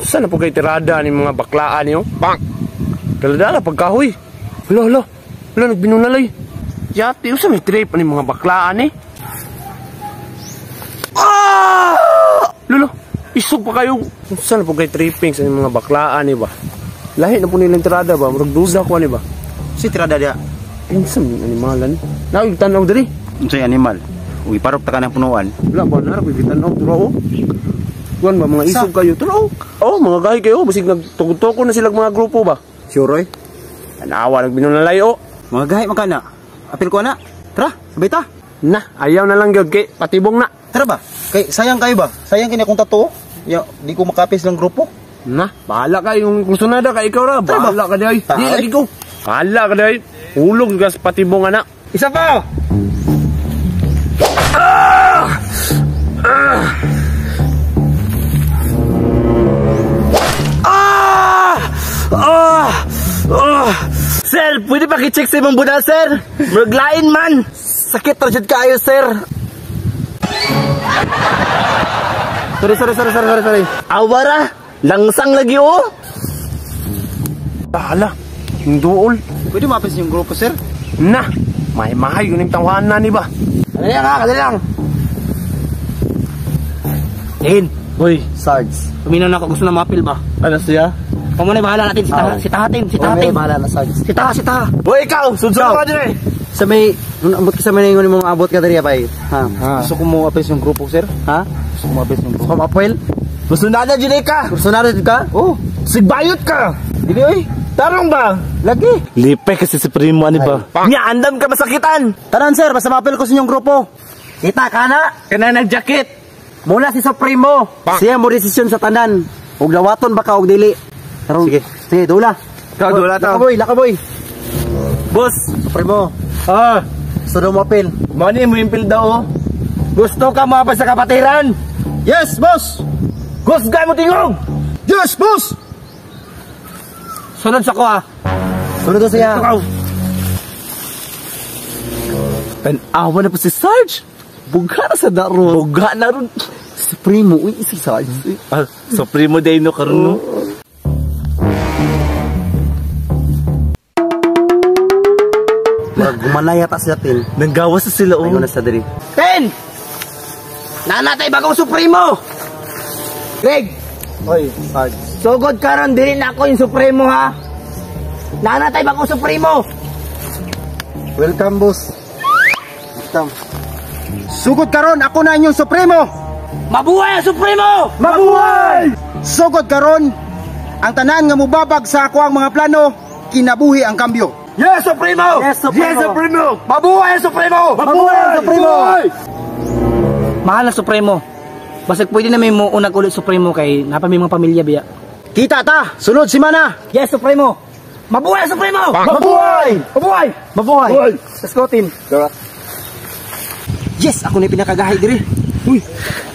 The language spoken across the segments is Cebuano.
Unsa na po kay tirada ni mga baklaan niyo? Bang! Dala-dala pagkahoy. Hala, hala. Hala, nagbinunalay. Yati, unsa may trip ni mga baklaan eh? Ah! Lolo, isog pa kayo. Unsa na po kay tripping sa mga baklaan eh ba? Lahi na po nilang tirada ba? Murag duda ko ani ba? Si tirada dia. Unsa man animalan? Naog tan-aw diri. Unsay animal? Uy, parok ta ka ng punuan. Wala ba na ra tan-aw turo. Kuan ba mga isog kayo turo? Oh, mga gahi kayo basig nagtugtoko na sila mga grupo ba? Sure oy. Tanawa nagbinunalay oh. Mga gahi man kana. Apil ko na. Tara, sabay ta. Na, ayaw na lang gyud kay patibong na. Tara ba? Kay sayang kayo ba? Sayang kini akong tattoo. Ya, di ko makapis ng grupo. Na, bahala ka yung kursunada ka ikaw ra. Tara ba? Bahala ka day. Di Taay. lagi ko. Bahala ka day. Hulog ka sa patibong ana. Isa pa. Ah! Ah! Ah! Sir, pwede pa ki-check sa imong bunal, sir? Maglain man. Sakit ra jud kaayo, sir. Sorry, sorry, sorry, sorry, sorry, sorry. Awara, langsang lagi oh. Bahala. Yung duol. Pwede mapis yung grupo, sir? Na, may mahay yun yung tawanan ni ba? Kadali lang ha, kadali lang. Tin, Uy, Sarge. paminaw na ako, gusto na mapil ba? ano siya? Kamo na bahala natin, si Taha, si Taha, Tin, si Taha, May Tin. bahala na, Sarge. Si Taha, si Taha. Uy, ikaw, sunod ka din eh. Sa may, abot ka sa may ningon mo maabot ka diri bay. Ha. Gusto ko mo apis yung grupo, sir? Ha? Gusto ko mo apis yung grupo. Gusto ko maapil? Gusto na dyan ka. Kursunada jud ka? Oh, Sigbayot ka. dili oy. Tarong ba? Lagi. Lipe kasi si primo ani ba? Nya andam ka masakitan. Tanan sir, basta maapil ko sa inyong grupo. Kita ka na. Kana nag-jacket. Muna si Supremo. Siya mo desisyon sa tanan. Ug dawaton baka og dili. Tarong. Sige. Sige, dula. Ikaw, dula ta. Laka boy, laka boy. Boss. Supremo, Ah, gusto daw mo apil. mani mo impil daw oh. Gusto ka mapal sa kapatiran. Yes, boss. Gusga mo tingog. Yes, boss. Sunod sa ko ah. Sunod daw siya. Ikaw. Tanawa na po si Sarge. Bugha na sa daro. Bugha na ron. Supremo, uy, si Sarge. Ah, Supremo day no karon no. Murag gumanaya ta sila tin. Nanggawas na sila oh. Ayun na sa diri. Ten! Nanatay bagong Supremo! Greg, Oy, Sarge. sugod karon dili na ako yung Supremo ha. Nanatay bagong Supremo! Welcome, boss. Welcome. Sugod karon ako na inyong Supremo. Mabuhay ang Supremo! Mabuhay! Sugod karon ang tanan nga mubabag sa ako ang mga plano, kinabuhi ang kambyo. Yes, Supremo! Yes, Supremo! Yes, Supremo! Mabuhay ang Supremo! Mabuhay ang Supremo! Mahal na Supremo. Basta pwede na may mo unag ulit Supremo kay napa may mga pamilya biya. Kita ta, sunod si Mana. Yes, Supremo! Mabuhay ang Supremo! Mabuhay! Mabuhay! Mabuhay! Let's go, team. Yes, ako na pinakagahi diri. Uy,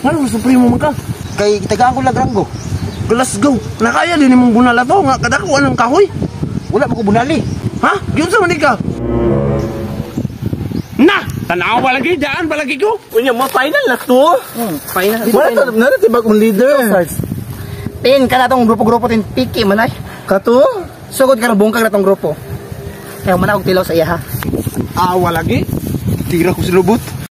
ano sa Supremo man ka? Kay tagaan ko lagranggo. Glasgow. Nakaya din imong bunal ato nga kadakuan ng kahoy. Wala mo ko bunali. Ha? Yun sa man ka? Na! Tanawa lagi, daan palagi ko. Unya mo final na to. Final. Wala to na ti bagong leader. Tin ka na tong grupo-grupo tin piki man ay. Kato? Sugod ka bungkag na tong grupo. Kaya man og tilaw sa iya ha. Awa lagi. Tira ko sa lubot.